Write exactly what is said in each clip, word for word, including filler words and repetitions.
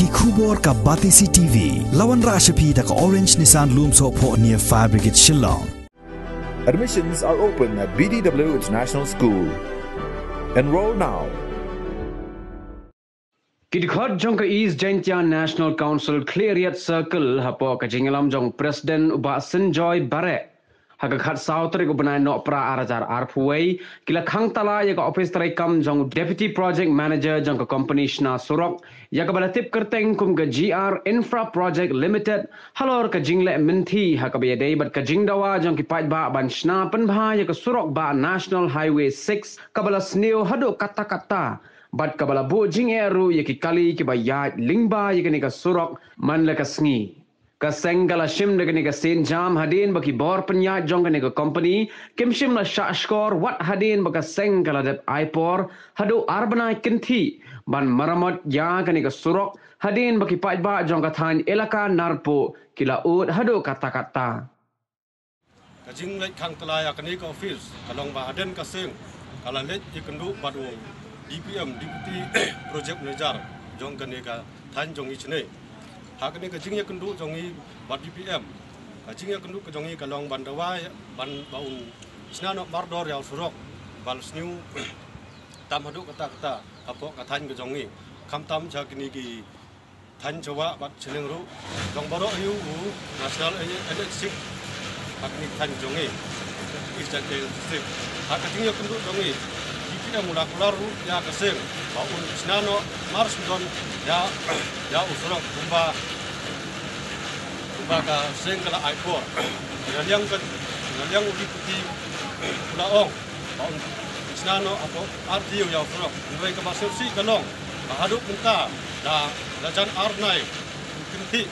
Ki khubor ka Batesi T V, la wanrah sha phi da ka Orange Nissan Lumsohphoh near Fire Brigade Shillong. Admissions are open at B D W International School. Enroll now. Ki dkhot jong ka East Jaintia National Council Khliehriat Circle hapoh ka jingïalam jong President u Bah Synjoy Bareh ha ka khatsaw tarik u bnai Nohprah ar hajar arphew wei ki la khang tala ïa ka ophis treikam jong u Deputy Project Manager jong ka kompani shna surok ïa kaba la tip kyrteng kum ka G R Infra Project Limited halor ka jingleh mynthi ha kaba ïadei bad ka jingdawa jong ki paidbah ban shna pynbha ïa ka surok bah National Highway six kaba la sniew haduh katta katta bad kaba la buh jingeh ruh ïa ki kali kiba ïaid lyngba ïa kane ka surok man la ka sngi. Ka seng ka la shim da kane ka sienjam hadien ba ki bor pynïaid jong kane ka kompani kim shym la shah shkor wat hadien ba ka seng ka la dep ai por haduh ar bnai kynthih ban maramot ïa kane ka surok hadien ba ki paidbah jong ka thaiñ Elaka Narpuh ki la ud haduh katta katta. Ka jingleit khang tala ïa kane ka office ka long ba hadien ka seng ka la leit ïakynduh bad u D P M, Deputy Project Manager jong kane ka thaiñ jong ngi shane. Ha kane ka jingïakynduh jong ngi bad D P M, ka jingïakynduh ka jong ngi ka long ban dawa ban ba un shna noh mardor ïa u surok ba la sniew tam haduh katta katta hapoh ka thaiñ ka jong ngi, khamtam sha kine ki thaiñ Jowai bad Shnong ruh. Jong baroh aïu u National N H six ha kine ki thaiñ jong ngi, East Jaintia District. Ha ka jingïakynduh jong ngi, D P M u la kular ruh ïa ka seng ba un shna noh mar sngewdon ïa ïa u surok kumba kumba ka seng ka la ai por. Na liang ka na liang u Deputy u la ong ba un shna noh hapoh ar taïew ïa u surok. Hynrei kaba sngewsih ka long ba haduh mynta la la jan ar bnai u kynthih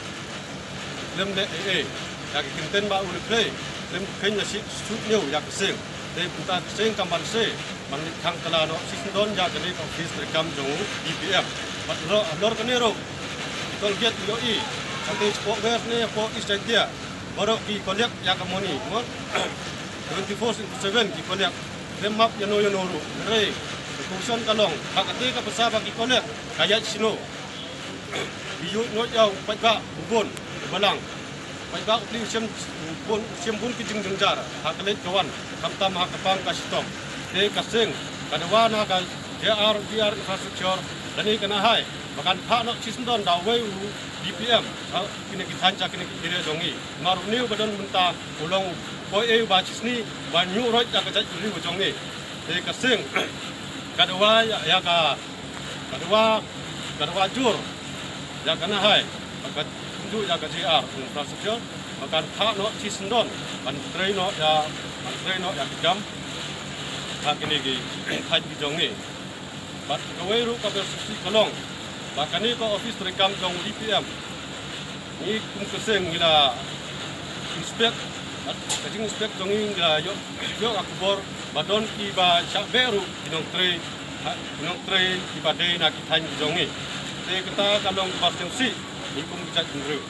khlem leh ei ei ïa ki kyntien ba u leh khlei khlem kheiñ la shu shu ñiew ïa ka seng. Te mynta ka seng kam ban se ban leit khang tala noh shisyndon ïa kane ka office treikam jong u D P M. Bad halor kane ruh ki toll gate u ïohi, ka te shapoh west ne hapoh East Jaintia baroh ki collect ïa ka moni mo. Twenty four into seven ki collect. Khlem map ïano ïano ruh. Hynrei ka question ka long ba kata ka pisa ba ki collect ka ïaid shano? Ki ïoh noh ïa u paidbah u bun u balang. Paidbah u plie u shem bun u shem bun ki jingjynjar ha ka leit ka wan khamtam ha ka pam ka shitom. Te ka seng ka dawa na ka J R B R infrastructure lane ka NHAI ba kan phah noh shisyndon da uwei u D P M ha kine ki thaiñ sha kine ki area jong ngi. Namar une uba don mynta u long u poi ei uba shisngi uba ñiuh roit ïa ka jaitbynriew jong ngi. Te ka seng ka dawa ïa ka ka dawa ka dawa jur ïa ka NHAI bad ka kynduh ïa ka J R infrastructure ba kan phah noh shisyndon ban trei noh ïa ban trei noh ïa ki kam ha kine ki thaiñ ki jong ngi. Bad kawei ruh kaba sngewsih ka long ba kane ka office treikam jong u D P M ngi kum ka seng ngi la inspect bad ka jinginspect jong ngi ngi la ïoh ïoh ka khubor ba don kiba shah beh ruh ki nongtrei ki nongtrei kiba dei na ki thaiñ ki jong ngi. Te kata ka long kaba sngewsih ngi kum ki jaitbynriew.